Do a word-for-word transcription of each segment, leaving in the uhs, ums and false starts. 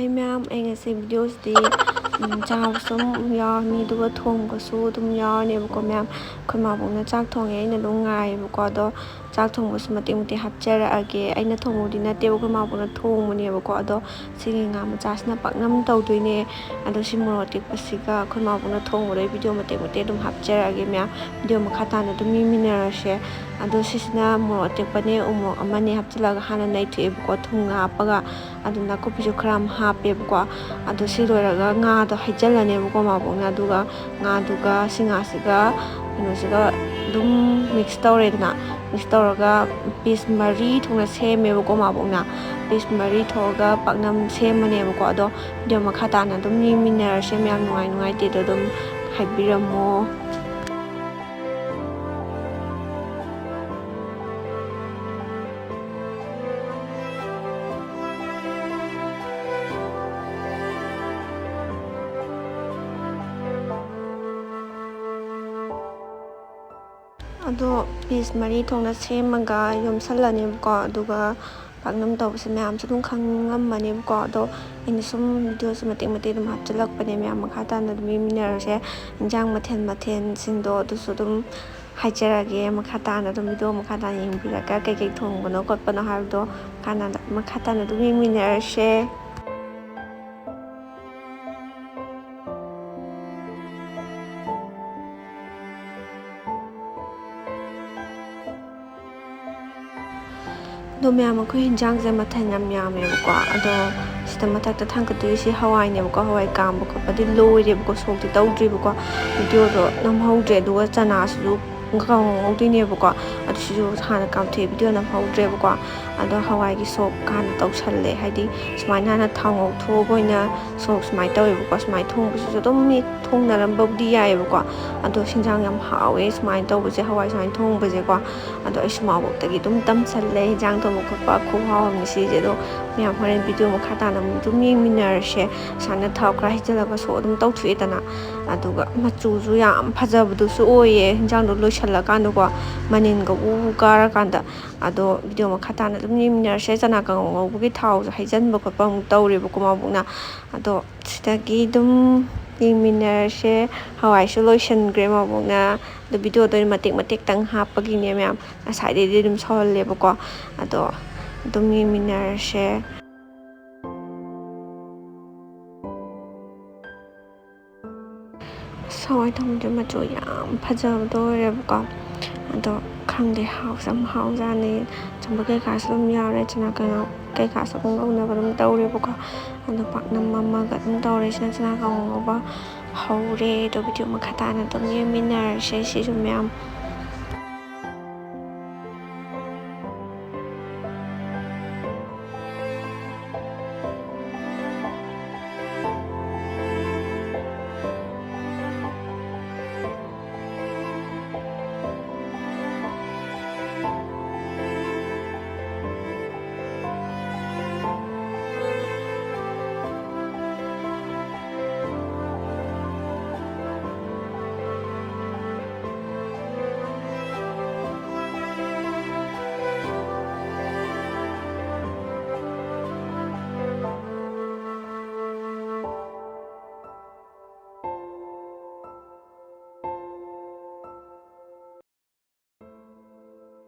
ꯃꯌꯥꯝ, ꯑꯩ ꯉꯁꯤ ꯚꯤꯗꯤꯑꯣꯁꯤꯗꯤ, ꯎꯝ, ꯆꯥꯕꯁꯨ ꯑꯗꯨꯝ ꯌꯥꯎꯔꯅꯤ, ꯑꯗꯨꯒ ꯊꯣꯡꯕꯁꯨ ꯑꯗꯨꯝ ꯌꯥꯎꯔꯅꯦꯕꯀꯣ ꯃꯌꯥꯝ꯫ ꯑꯩꯈꯣꯏ ꯃꯥꯕꯣꯛꯅ ꯆꯥꯛ ꯊꯣꯡꯉꯦ, ꯑꯩꯅ ꯑꯗꯨꯝ ꯉꯥꯏꯌꯦꯕꯀꯣ꯫ ꯑꯗꯣ ꯆꯥꯛ ꯊꯣꯡꯕꯁꯨ ꯃꯇꯦꯛ ꯃꯇꯦꯛ ꯍꯥꯞꯆꯔꯛꯑꯒꯦ꯫ ꯑꯩꯅ ꯊꯣꯡꯕꯕꯨꯗꯤ ꯅꯠꯇꯦꯕ, ꯑꯩꯈꯣꯏ ꯃꯥꯕꯣꯛꯅ ꯊꯣꯡꯕꯅꯦꯕꯀꯣ꯫ ꯑꯗꯣ ꯁꯤꯒꯤ ꯉꯥ ꯃꯆꯥꯁꯤꯅ ꯄꯥꯛꯅꯝ ꯇꯧꯗꯣꯏꯅꯦ꯫ ꯑꯗꯣ ꯁꯤ ꯃꯣꯔꯣꯛ ꯑꯇꯦꯛꯄꯁꯤꯒ ꯑꯩꯈꯣꯏ ꯃꯥꯕꯣꯛꯅ ꯊꯣꯡꯕꯗꯣ ꯑꯩ ꯚꯤꯗꯤꯑꯣ ꯃꯇꯦꯛ ꯃꯇꯦꯛ ꯑꯗꯨꯝ ꯍꯥꯞꯆꯔꯛꯑꯒꯦ ꯃꯌꯥꯝ꯫ ꯚꯤꯗꯤꯑꯣ ꯃꯈꯥ ꯇꯥꯅ ꯑꯗꯨꯝ ꯌꯦꯡꯃꯤꯟꯅꯔꯁꯦ꯫ ꯑꯗꯣ ꯁꯤꯁꯤꯅ ꯃꯣꯔꯣꯛ ꯑꯇꯦꯛꯄꯅꯦ, ꯎ ꯃꯣꯔꯣꯛ ꯑꯃꯅꯦ ꯍꯥꯞꯆꯤꯜꯂꯒ ꯍꯥꯟꯅ ꯅꯩꯊꯣꯛꯑꯦꯕꯀꯣ, ꯊꯨꯝꯒ ꯍꯥꯞꯄꯒ꯫ ꯑꯗꯨ ꯅꯥꯀꯨꯞꯄꯤꯁꯨ ꯈꯔ ꯑꯃ ꯍꯥꯞꯄꯦꯕꯀꯣ꯫ ꯑꯗꯣ ꯁꯤ ꯂꯣꯏꯔꯒ ꯉꯥꯗꯣ ꯍꯩꯖꯤꯜꯂꯅꯦꯕꯀꯣ ꯃꯥꯕꯣꯛꯅ꯫ ꯑꯗꯨꯒ ꯉꯥꯗꯨꯒ ꯁꯤ ꯉꯥꯁꯤꯒ ꯀꯩꯅꯣꯁꯤꯒ ꯑꯗꯨꯝ ꯃꯤꯛꯁ ꯇꯧꯔꯦꯗꯅ꯫ ꯃꯤꯛꯁ ꯇꯧꯔꯒ ꯄꯤꯁ ꯃꯔꯤ ꯊꯣꯛꯅ ꯁꯦꯝꯃꯦꯕꯀꯣ ꯃꯥꯕꯣꯛꯅ꯫ ꯄꯤꯁ ꯃꯔꯤ ꯊꯣꯛꯑꯒ ꯄꯥꯛꯅꯝ ꯁꯦꯝꯃꯅꯦꯕꯀꯣ꯫ ꯑꯗꯣ ꯚꯤꯗꯤꯑꯣ ꯃꯈꯥ ꯇꯥꯅ ꯑꯗꯨꯝ ꯌꯦꯡꯃꯤꯟꯅꯔꯁꯦ ꯃꯌꯥꯝ, ꯅꯨꯡꯉꯥꯏ ꯅꯨꯡꯉꯥꯏꯇꯦꯗꯣ ꯑꯗꯨꯝ ꯍꯥꯏꯕꯤꯔꯝꯃꯣ꯫ ꯑꯗꯣ ꯄꯤꯁ ꯃꯔꯤ ꯊꯣꯛꯅ ꯁꯦꯝꯃꯒ ꯌꯣꯝꯁꯜꯂꯅꯦꯕꯀꯣ꯫ ꯑꯗꯨꯒ ꯄꯥꯛꯅꯝ ꯇꯧꯕꯁꯦ ꯃꯌꯥꯝꯁꯨ ꯑꯗꯨꯝ ꯈꯪꯉꯝꯃꯅꯦꯕꯀꯣ꯫ ꯑꯗꯣ ꯑꯩꯅ ꯁꯨꯝ ꯚꯤꯗꯤꯑꯣꯁꯦ ꯃꯇꯦꯛ ꯃꯇꯦꯛ ꯑꯗꯨꯝ ꯍꯥꯞꯆꯤꯜꯂꯛꯄꯅꯦ ꯃꯌꯥꯝ, ꯃꯈꯥ ꯇꯥꯅ ꯑꯗꯨꯝ ꯌꯦꯡꯃꯤꯟꯅꯔꯁꯦ꯫ ꯏꯟꯖꯥꯡ ꯃꯊꯦꯜ ꯃꯊꯦꯜꯁꯤꯡꯗꯣ ꯑꯗꯨꯁꯨ ꯑꯗꯨꯝ ꯍꯥꯏꯖꯔꯛꯑꯒꯦ꯫ ꯃꯈꯥ ꯇꯥꯅ ꯑꯗꯨꯝ ꯚꯤꯗꯤꯑꯣ ꯃꯈꯥ ꯇꯥꯅ ꯌꯦꯡꯕꯤꯔꯒ ꯀꯩꯀꯩ ꯊꯣꯡꯕꯅꯣ ꯈꯣꯠꯄꯅꯣ ꯍꯥꯏꯕꯗꯣ ꯃꯈꯥ ꯇꯥꯅ, ꯃꯈꯥ ꯇꯥꯅ ꯑꯗꯨꯝ ꯌꯦꯡꯃꯤꯟꯅꯔꯁꯦ꯫ ꯑꯗꯣ ꯃꯌꯥꯝ, ꯑꯩꯈꯣꯏ ꯍꯤꯟꯖꯥꯡꯁꯦ ꯃꯊꯦꯜ ꯌꯥꯝ ꯌꯥꯝꯃꯦꯕꯀꯣ꯫ ꯑꯗꯣ ꯁꯤꯗ ꯃꯊꯛꯇ ꯊꯥꯡꯒꯠꯇꯣꯏꯁꯦ ꯍꯋꯥꯏꯅꯦꯕꯀꯣ꯫ ꯍꯋꯥꯏ ꯀꯥꯝꯕ ꯈꯣꯠꯄꯗꯤ ꯂꯣꯏꯔꯦꯕꯀꯣ, ꯁꯣꯛꯇꯤ ꯇꯧꯗ꯭ꯔꯤꯕꯀꯣ꯫ ꯚꯤꯗꯤꯑꯣꯗꯣ ꯅꯝꯍꯧꯗ꯭ꯔꯦ꯫ ꯑꯗꯨꯒ ꯆꯅꯥꯁꯤꯁꯨ ꯀꯥꯡꯉꯧ ꯉꯧꯗꯣꯏꯅꯦꯕꯀꯣ꯫ ꯑꯗꯨ ꯁꯤꯁꯨ ꯍꯥꯟꯅ ꯀꯥꯝꯊꯣꯛꯑꯦ, ꯚꯤꯗꯤꯑꯣ ꯅꯝꯍꯧꯗ꯭ꯔꯦꯕꯀꯣ꯫ ꯑꯗꯣ ꯍꯋꯥꯏꯒꯤ ꯁꯣꯛ ꯍꯥꯟꯅ ꯇꯧꯁꯜꯂꯦ꯫ ꯍꯥꯏꯗꯤ ꯁꯨꯃꯥꯏꯅ ꯍꯥꯟꯅ ꯊꯥꯎ ꯉꯧꯊꯣꯛꯑꯒ ꯑꯣꯏꯅ ꯁꯣꯛ ꯁꯨꯃꯥꯏꯅ ꯇꯧꯋꯦꯕꯀꯣ꯫ ꯁꯨꯃꯥꯏꯅ ꯊꯣꯡꯕꯁꯤꯁꯨ ꯑꯗꯨꯝ ꯃꯤ ꯊꯣꯡꯅꯔꯝꯕꯕꯨꯗꯤ ꯌꯥꯏꯑꯕꯀꯣ꯫ ꯑꯗꯣ ꯍꯤꯟꯖꯥꯡ ꯌꯥꯝ ꯍꯥꯎꯋꯦ ꯁꯨꯃꯥꯏꯅ ꯇꯧꯕꯁꯦ, ꯍꯋꯥꯏ ꯁꯨꯃꯥꯏꯅ ꯊꯣꯡꯕꯁꯦꯀꯣ꯫ ꯑꯗꯣ ꯑꯩꯁꯨ ꯃꯥꯕꯣꯛꯇꯒꯤ ꯑꯗꯨꯝ ꯇꯝꯁꯜꯂꯦ ꯍꯤꯟꯖꯥꯡ ꯊꯣꯡꯕ ꯈꯣꯠꯄ ꯈꯨꯍꯥꯎ ꯑꯃꯅꯤ ꯁꯤꯁꯦ꯫ ꯑꯗꯣ ꯃꯌꯥꯝ ꯍꯣꯔꯦꯟ ꯚꯤꯗꯤꯑꯣ ꯃꯈꯥ ꯇꯥꯅ ꯑꯃꯨꯛ ꯑꯗꯨꯝ ꯌꯦꯡꯃꯤꯟꯅꯔꯁꯦ꯫ ꯁꯨꯃꯥꯏꯅ ꯊꯥꯎ ꯈꯔ ꯍꯩꯖꯤꯜꯂꯒ ꯁꯣꯛ ꯑꯗꯨꯝ ꯇꯧꯊꯣꯛꯑꯦꯗꯅ꯫ ꯑꯗꯨꯒ ꯃꯆꯨꯁꯨ ꯌꯥꯝ ꯐꯖꯕꯗꯨꯁꯨ ꯑꯣꯏꯌꯦ ꯍꯤꯟꯖꯥꯡꯗꯣ ꯂꯣꯏꯁꯤꯜꯂꯀꯥꯟꯗꯀꯣ, ꯃꯅꯤꯟꯒ ꯎ ꯎ ꯀꯥꯔꯀꯥꯟꯗ꯫ ꯑꯗꯣ ꯚꯤꯗꯤꯑꯣ ꯃꯈꯥ ꯇꯥꯅ ꯑꯗꯨꯝ ꯌꯦꯡꯃꯤꯟꯅꯔꯁꯦ꯫ ꯆꯅꯥ ꯀꯥꯡꯉꯧ ꯉꯧꯕꯒꯤ ꯊꯥꯎꯁꯨ ꯍꯩꯖꯤꯟꯕ ꯈꯣꯠꯄ ꯑꯃꯨꯛ ꯇꯧꯔꯦꯕꯀꯣ ꯃꯥꯕꯣꯛꯅ꯫ ꯑꯗꯣ ꯁꯤꯗꯒꯤ ꯑꯗꯨꯝ ꯌꯦꯡꯃꯤꯟꯅꯔꯁꯦ꯫ ꯍꯋꯥꯏꯁꯨ ꯂꯣꯏꯁꯤꯟꯈ꯭ꯔꯦ ꯃꯥꯕꯣꯛꯅ꯫ ꯑꯗꯣ ꯚꯤꯗꯤꯑꯣꯗꯣ ꯑꯩꯅ ꯃꯇꯦꯛ ꯃꯇꯦꯛꯇꯪ ꯍꯥꯞꯄꯒꯤꯅꯦ ꯃꯌꯥꯝ, ꯉꯁꯥꯏꯗꯩꯗꯤ ꯑꯗꯨꯝ ꯁꯧꯍꯜꯂꯦꯕꯀꯣ꯫ ꯑꯗꯣ ꯑꯗꯨꯝ ꯌꯦꯡꯃꯤꯟꯅꯔꯁꯦ꯫ ꯑꯁ, ꯍꯋꯥꯏ ꯊꯣꯡꯕꯗꯤ ꯃꯆꯨ ꯌꯥꯝ ꯐꯖꯕꯗꯣ ꯑꯣꯏꯔꯦꯕꯀꯣ꯫ ꯑꯗꯣ ꯈꯪꯗꯦ, ꯍꯥꯎꯁꯨ ꯌꯥꯝ ꯍꯥꯎꯖꯥꯠꯅꯤ꯫ ꯆꯝꯐꯨꯠ ꯀꯩꯀꯥꯁꯨ ꯑꯗꯨꯝ ꯌꯥꯎꯔꯦ, ꯆꯅꯥ ꯀꯥꯡꯉꯧ ꯀꯩꯀꯥꯁꯨ ꯑꯗꯨꯝ ꯉꯧꯅꯕ ꯑꯗꯨꯝ ꯇꯧꯔꯦꯕꯀꯣ꯫ ꯑꯗꯣ ꯄꯥꯛꯅꯝ ꯑꯃꯒ ꯑꯗꯨꯝ ꯇꯧꯔꯦ꯫ ꯁꯤꯅ ꯆꯅꯥ ꯀꯥꯡꯉꯧ ꯉꯧꯕ ꯍꯧꯔꯦ꯫ ꯑꯗꯣ ꯚꯤꯗꯤꯑꯣ ꯃꯈꯥ ꯇꯥꯅ ꯑꯗꯨꯝ ꯌꯦꯡꯃꯤꯟꯅꯔꯁꯦ ꯁꯤꯁꯨ ꯃꯌꯥꯝ꯫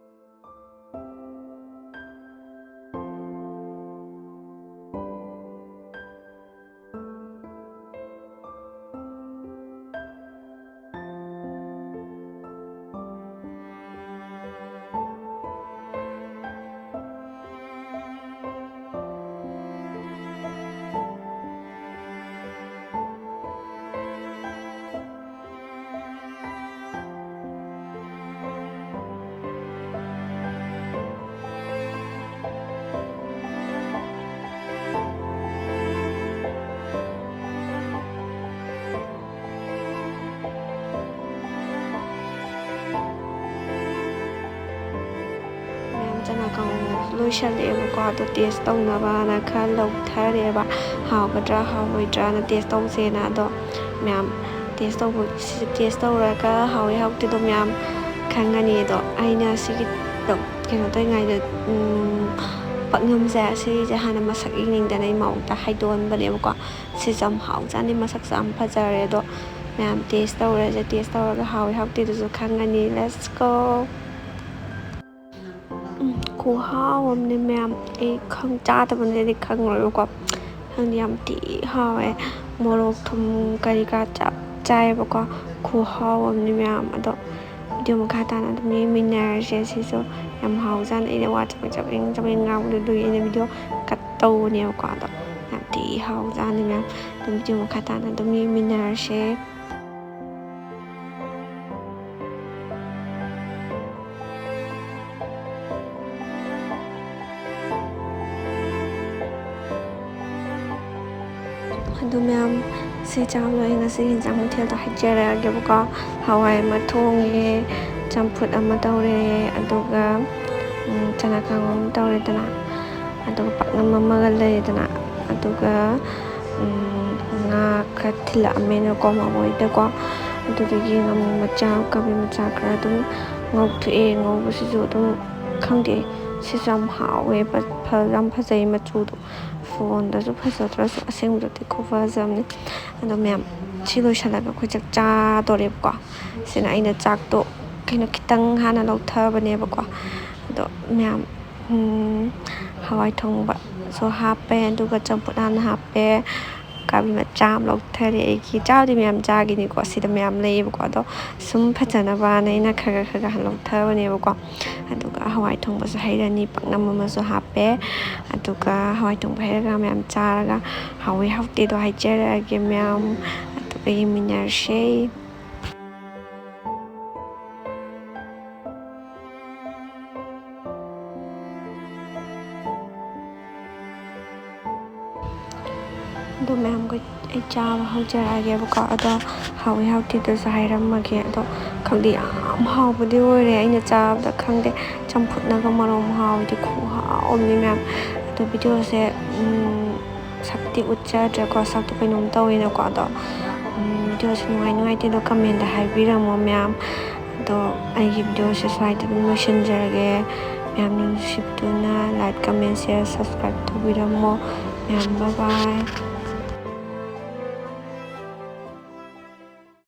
ꯂꯣꯏꯁꯜꯂꯛꯑꯦꯕꯀꯣ꯫ ꯑꯗꯣ ꯇꯦꯁ ꯇꯧꯅꯕꯅ ꯈꯔ ꯂꯧꯊꯔꯦꯕ, ꯍꯥꯎꯒꯗ꯭ꯔꯥ ꯍꯥꯎꯔꯣꯏꯗ꯭ꯔꯥꯅ ꯇꯦꯁ ꯇꯧꯁꯦꯅ꯫ ꯑꯗꯣ ꯃꯌꯥꯝ, ꯇꯦꯁ ꯇꯧꯕ ꯇꯦꯁ ꯇꯧꯔꯒ ꯍꯥꯎꯋꯤ ꯍꯥꯎꯇꯦꯗꯣ ꯃꯌꯥꯝ ꯈꯪꯉꯅꯤ꯫ ꯑꯗꯣ ꯑꯩꯅ ꯁꯤꯒꯤꯗꯣ ꯀꯩꯅꯣ ꯇꯧꯔꯤꯉꯩꯗ, ꯎꯝ, ꯄꯥꯛꯅꯝꯁꯦ ꯁꯤꯁꯦ ꯍꯥꯟꯅ ꯃꯁꯛ ꯌꯦꯡꯅꯤꯡꯗꯅ ꯏꯃꯥꯕꯣꯛꯇ ꯍꯥꯏꯗꯣꯛꯍꯟꯕꯅꯦꯕꯀꯣ꯫ ꯁꯤꯁꯨ ꯌꯥꯝ ꯍꯥꯎꯖꯥꯠꯅꯤ, ꯃꯁꯛꯁꯨ ꯌꯥꯝ ꯐꯖꯔꯦ꯫ ꯑꯗꯣ ꯃꯌꯥꯝ ꯇꯦꯁ ꯇꯧꯔꯁꯦ, ꯇꯦꯁ ꯇꯧꯔꯒ ꯍꯥꯎꯋꯤ ꯍꯥꯎꯇꯦꯗꯨꯁꯨ ꯈꯪꯉꯅꯤ꯫ Let's go! ꯎꯝ, ꯈꯨꯍꯥꯎ ꯑꯃꯅꯦ ꯃꯌꯥꯝ꯫ ꯑꯩ ꯈꯪ-, ꯆꯥꯗꯕꯅꯤꯅꯗꯤ ꯈꯪꯉꯔꯣꯏꯕꯀꯣ꯫ ꯈꯪꯗꯦ, ꯌꯥꯝ ꯊꯤ ꯍꯥꯎꯋꯦ꯫ ꯃꯣꯔꯣꯛ, ꯊꯨꯝ, ꯀꯔꯤ ꯀꯔꯥ ꯆꯞ ꯆꯥꯏꯌꯦꯕꯀꯣ꯫ ꯈꯨꯍꯥꯎ ꯑꯃꯅꯦ ꯃꯌꯥꯝ꯫ ꯑꯗꯣ ꯚꯤꯗꯤꯑꯣ ꯃꯈꯥ ꯇꯥꯅ ꯑꯗꯨꯝ ꯌꯦꯡꯃꯤꯟꯅꯔꯁꯦ꯫ ꯁꯤꯁꯨ ꯌꯥꯝ ꯍꯥꯎꯖꯥꯠꯅꯤ꯫ ꯑꯩꯅ ꯋꯥ ꯆꯕꯦꯡ ꯆꯕꯦꯡ ꯆꯕꯦꯡ ꯉꯥꯡꯕꯗꯣ ꯑꯗꯨꯒꯤ ꯑꯩꯅ ꯚꯤꯗꯤꯑꯣ ꯀꯠ ꯇꯧꯕꯅꯦꯕꯀꯣ꯫ ꯑꯗꯣ ꯌꯥꯝ ꯊꯤ ꯍꯥꯎꯖꯥꯠꯅꯤ ꯃꯌꯥꯝ꯫ ꯑꯗꯨꯝ ꯚꯤꯗꯤꯑꯣ ꯃꯈꯥ ꯇꯥꯅ ꯑꯗꯨꯝ ꯌꯦꯡꯃꯤꯟꯅꯔꯁꯦ꯫ ꯑꯗꯨ ꯃꯌꯥꯝ, ꯁꯤ ꯆꯥꯕ ꯂꯣꯏꯔꯦ꯫ ꯉꯁꯤ ꯌꯦꯟꯁꯥꯡ ꯃꯊꯦꯜꯗꯣ ꯍꯥꯏꯖꯔꯛꯑꯒꯦꯕꯀꯣ꯫ ꯍꯋꯥꯏ ꯑꯃ ꯊꯣꯡꯉꯦ, ꯆꯝꯐꯨꯠ ꯑꯃ ꯇꯧꯔꯦ, ꯑꯗꯨꯒ, ꯎꯝ, ꯆꯅꯥ ꯀꯥꯡꯍꯧ ꯑꯃ ꯇꯧꯔꯦꯗꯅ, ꯑꯗꯨꯒ ꯄꯥꯛꯅꯝ ꯑꯃꯒ ꯂꯩꯔꯦꯗꯅ, ꯑꯗꯨꯒ, ꯎꯝ, ꯉꯥ ꯈꯔ ꯊꯤꯜꯂꯛꯑꯝꯃꯦꯅꯀꯣ ꯃꯥꯃꯣꯏꯗꯀꯣ꯫ ꯑꯗꯨꯗꯒꯤ ꯉꯥꯃꯨ ꯃꯆꯥ, ꯀꯕꯤ ꯃꯆꯥ ꯈꯔ ꯑꯗꯨꯝ ꯉꯧꯊꯣꯛꯑꯦ꯫ ꯉꯧꯕꯁꯤꯁꯨ ꯑꯗꯨꯝ ꯈꯪꯗꯦ, ꯁꯤꯁꯨ ꯌꯥꯝ ꯍꯥꯎꯋꯦ, ꯐ-, ꯌꯥꯝ ꯐꯖꯩ ꯃꯆꯨꯗꯣ꯫ ꯐꯣꯟꯗꯁꯨ ꯐꯖꯗ꯭ꯔꯁꯨ ꯑꯁꯦꯡꯕꯗꯗꯤ ꯈꯨꯐꯖ ꯑꯃꯅꯤ꯫ ꯑꯗꯣ ꯃꯌꯥꯝ, ꯁꯤ ꯂꯣꯏꯁꯤꯜꯂꯒ ꯑꯩꯈꯣꯏ ꯆꯥꯛ ꯆꯥꯗꯣꯔꯦꯕꯀꯣ꯫ ꯁꯤꯅ ꯑꯩꯅ ꯆꯥꯛꯇꯣ ꯀꯩꯅꯣ ꯈꯤꯇꯪ ꯍꯥꯟꯅ ꯂꯧꯊꯕꯅꯦꯕꯀꯣ꯫ ꯑꯗꯣ ꯃꯌꯥꯝ, ꯎꯝ, ꯍꯋꯥꯏ ꯊꯣꯡꯕꯁꯨ ꯍꯥꯞꯄꯦ, ꯑꯗꯨꯒ ꯆꯝꯐꯨꯠ ꯍꯥꯟꯅ ꯍꯥꯞꯄꯦ, ꯀꯥꯕꯤ ꯃꯆꯥ ꯑꯃ ꯂꯧꯊꯔꯦ ꯑꯩꯒꯤ꯫ ꯆꯥꯕꯗꯤ ꯃꯌꯥꯝ ꯆꯥꯈꯤꯅꯤꯀꯣ, ꯁꯤꯗ ꯃꯌꯥꯝ ꯂꯩꯌꯦꯕꯀꯣ꯫ ꯑꯗꯣ ꯁꯨꯝ ꯐꯖꯅꯕꯅ ꯑꯩꯅ ꯈꯔ ꯈꯔ ꯈꯔ ꯂꯧꯊꯕꯅꯦꯕꯀꯣ꯫ ꯑꯗꯨꯒ ꯍꯋꯥꯏ ꯊꯣꯡꯕꯁꯨ ꯍꯩꯔꯅꯤ, ꯄꯥꯛꯅꯝ ꯑꯃꯁꯨ ꯍꯥꯞꯄꯦ꯫ ꯑꯗꯨꯒ ꯍꯋꯥꯏ ꯊꯣꯡꯕ ꯍꯩꯔꯒ ꯃꯌꯥꯝ ꯆꯥꯔꯒ ꯍꯥꯎꯋꯤ ꯍꯥꯎꯇꯦꯗꯣ ꯍꯥꯏꯖꯔꯛꯑꯒꯦ ꯃꯌꯥꯝ꯫ ꯑꯗꯨꯒ ꯌꯦꯡꯃꯤꯟꯅꯔꯁꯦ꯫ ꯑꯗꯣ ꯃꯌꯥꯝ, ꯑꯩꯈꯣꯏ, ꯑꯩ ꯆꯥꯕ ꯍꯧꯖꯔꯛꯑꯒꯦꯕꯀꯣ꯫ ꯑꯗꯣ ꯍꯥꯎꯋꯤ ꯍꯥꯎꯇꯦꯗꯨꯁꯨ ꯍꯥꯏꯔꯝꯃꯒꯦ꯫ ꯑꯗꯣ ꯈꯪꯗꯦ, ꯌꯥꯝ ꯍꯥꯎꯕꯗꯤ ꯑꯣꯏꯔꯦ꯫ ꯑꯩꯅ ꯆꯥꯕꯗ ꯈꯪꯗꯦ, ꯆꯝꯐꯨꯠꯅꯒ ꯃꯔꯣꯝ ꯍꯥꯎꯋꯤꯗꯤ, ꯈꯨꯍꯥꯎ ꯑꯃꯅꯤ ꯃꯌꯥꯝ꯫ ꯑꯗꯣ videoꯁꯦ, ꯎꯝ, ꯁꯛꯇꯤ ꯎꯠꯆꯗ꯭ꯔꯦꯀꯣ, ꯁꯛꯇꯣ ꯀꯩꯅꯣꯝ ꯇꯧꯋꯦꯅꯀꯣ꯫ ꯑꯗꯣ, ꯎꯝ, videoꯁꯦ ꯅꯨꯡꯉꯥꯏ ꯅꯨꯡꯉꯥꯏꯇꯦ ꯑꯗꯣ commentꯇ ꯍꯥꯏꯕꯤꯔꯝꯃꯣ ꯃꯌꯥꯝ꯫ ꯑꯗꯣ ꯑꯩꯒꯤ videoꯁꯦ ꯁ꯭ꯋꯥꯏꯗ ꯑꯗꯨꯝ ꯂꯣꯏꯁꯤꯟꯖꯔꯒꯦ꯫ ꯃꯌꯥꯝ ꯅꯨꯡꯁꯤꯕꯗꯨꯅ like, comment, share, subscribe ꯇꯧꯕꯤꯔꯝꯃꯣ ꯃꯌꯥꯝ꯫ Bye bye꯫